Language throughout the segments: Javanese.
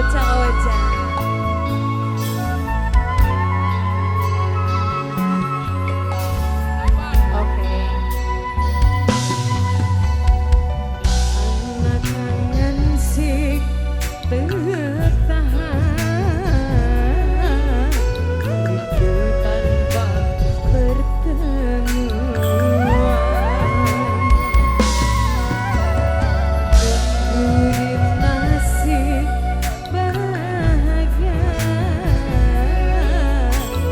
Bocah-bocah. Oke. Anak kangen sing tertahan itu tanpa pertemuan. Nungguin nasib bahagia,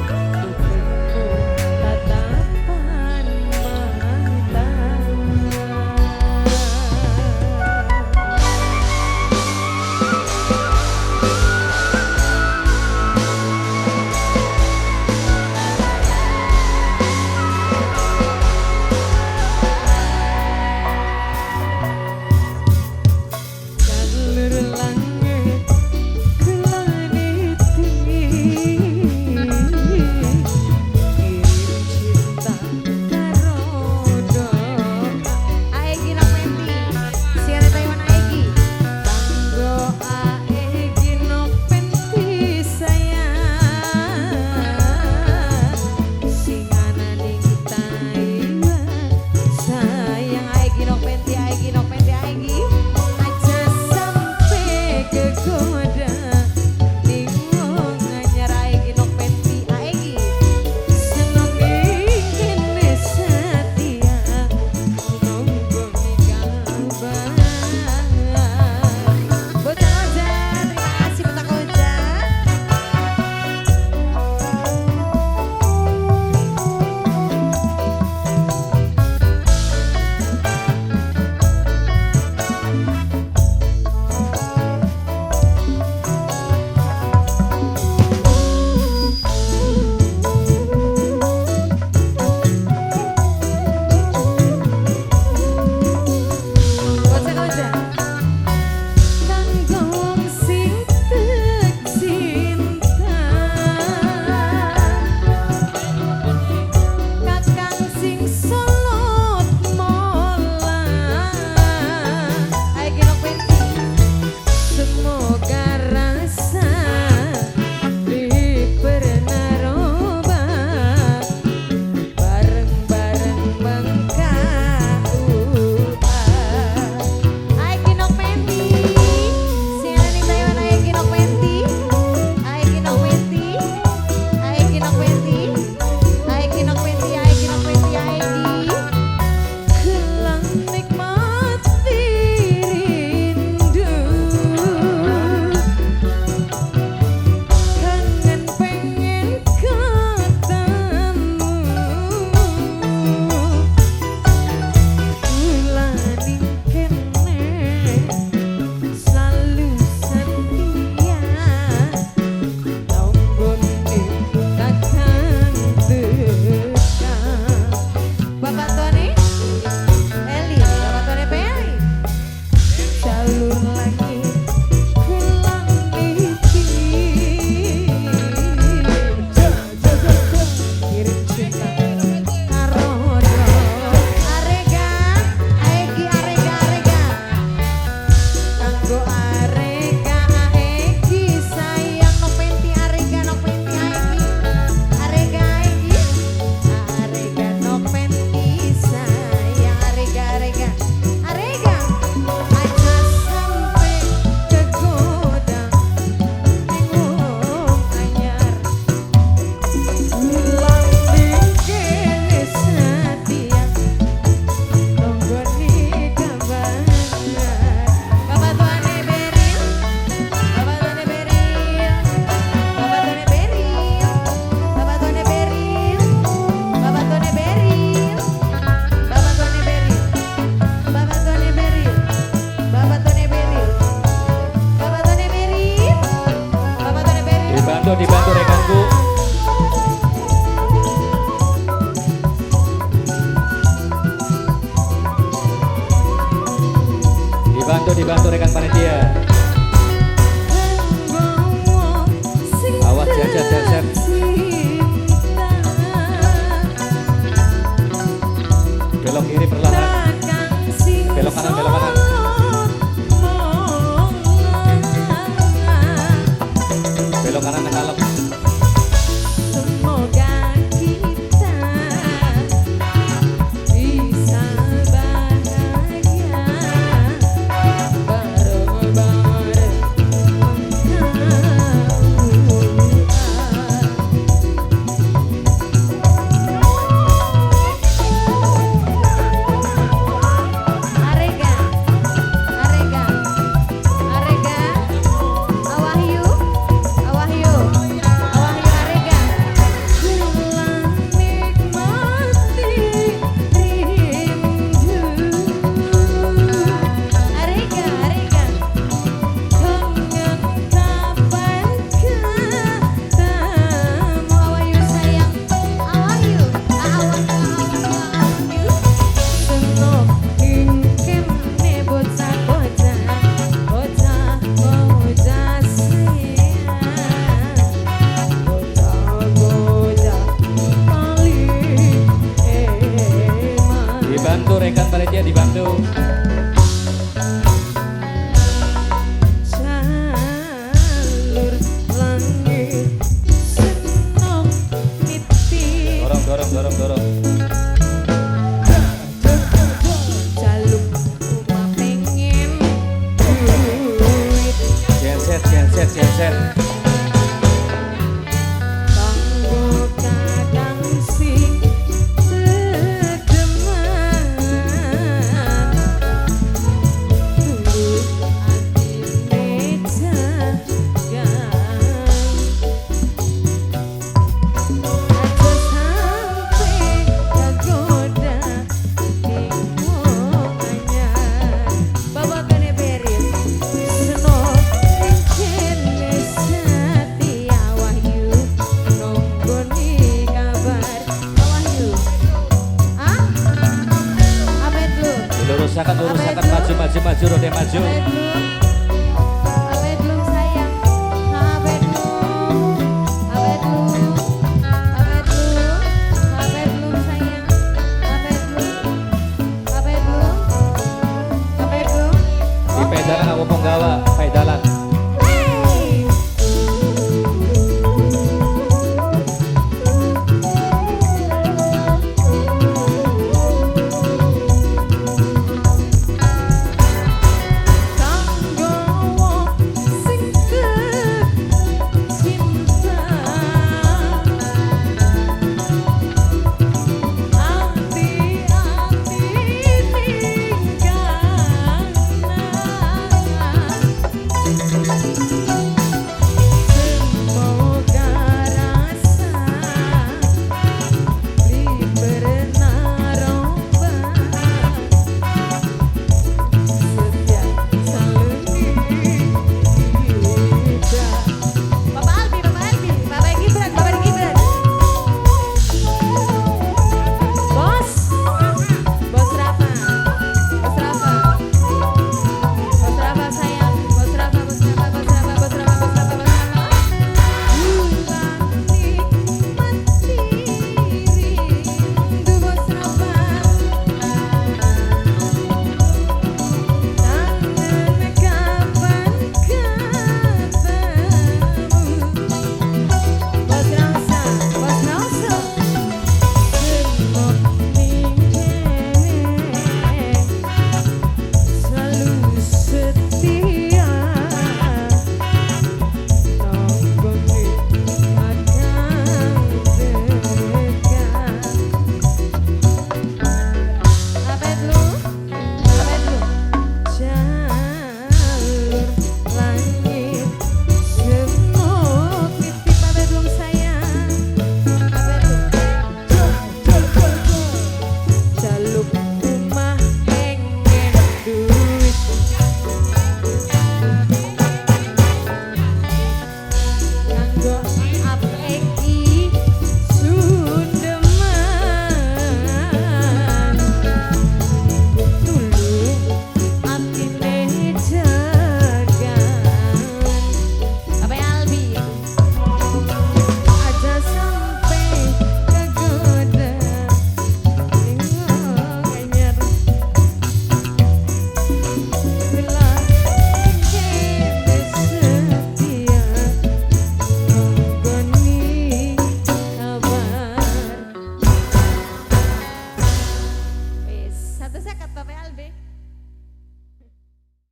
ketemu tatapan mata. Jalur langit kelaniti, kirim cinta karo doa. Aegi nok penti, siare Taiwan Aegi. Kanggo Aegi nok penti sayang, sing ana ning Taiwan sayang. Aegi nok penti, Aegi nok penti, Aegi. Aja sampe kegoda ning wong anyar. Aegi nok penti, Aegi. Seneng ingin setia nunggu kabar. Bocah Oja, terima kasih Bocah Oja. Bocah Oja. Kanggo wong sing tek cinta, kakang sing solot mola. Ayo nok penti. Semoga rasa di pernah roba, bareng-bareng mengkauan. Ayo nok penti. Sing ana ning Taiwan ayo nok penti. Ayo nok penti. Ayo nok penti. Ayo nok penti, ayo nok penti, ayo. Kelang nikmati rindu, kangen pengen ketemu. Kula ning kene selalu setia, tanggone kakang teka. Bapak Tony Eli, Bapak Tony Peli. Jalur langit kelang niti, kirim cinta karo doa. Arega, Aegi, Arega, Arega. Kanggo Arega, Aegi sayang nok penti. Arega nok penti, Aegi. Arega, Aegi. Arega nok penti sayang. Arega, Arega. Arega. Aja sampe kegoda ning wong anyar. Ulang ning kene setia nunggoni kabar. Bapak Tuane Beril, Bapak Tuane Beril, Bapak Tuane Beril, Bapak Tuane Beril, Bapak Tuane Beril, Bapak Tuane Beril, Bapak Tuane Beril, Bapak Tuane Beril, Bapak Tuane Beril, Bapak Tuane Beril. Dibantu, dibantu rekanku. Dibantu, dibantu rekan panitia. Awas, siap, siap, siap, siap. Belok kiri perlahan. Belok kanan, belok kanan. Belok kanan kalem. Semoga kita bisa bahagia bareng-bareng Arega, Arega, Arega, Awahyu, Awahyu, Awahyu Arega. Kula nikmati rindu. Arega, Arega. Kangen kapan ketemu Awahyu sayang, Awahyu, Awahyu, Awahyu. Senok ing kene bocah-bocah, bocah-bocah sayang, bocah-bocah paling eman. Dibantu rekan panitia, dibantu. Jalur langit senok niti. Dorong, dorong, dorong, dorong. Jaluk cuma pengen duit. Genset, genset, genset. Kanggo kakang sing dedeman, turu atine jagan. Aja sampe kagoda ning wong anyar. Babakane beres. Senok ing kene setia Wahyu nonggoni kabar Wahyu. Ah? Apa itu? Dilurusakan, lurusakan, maju, maju, maju, roda maju. Apa itu?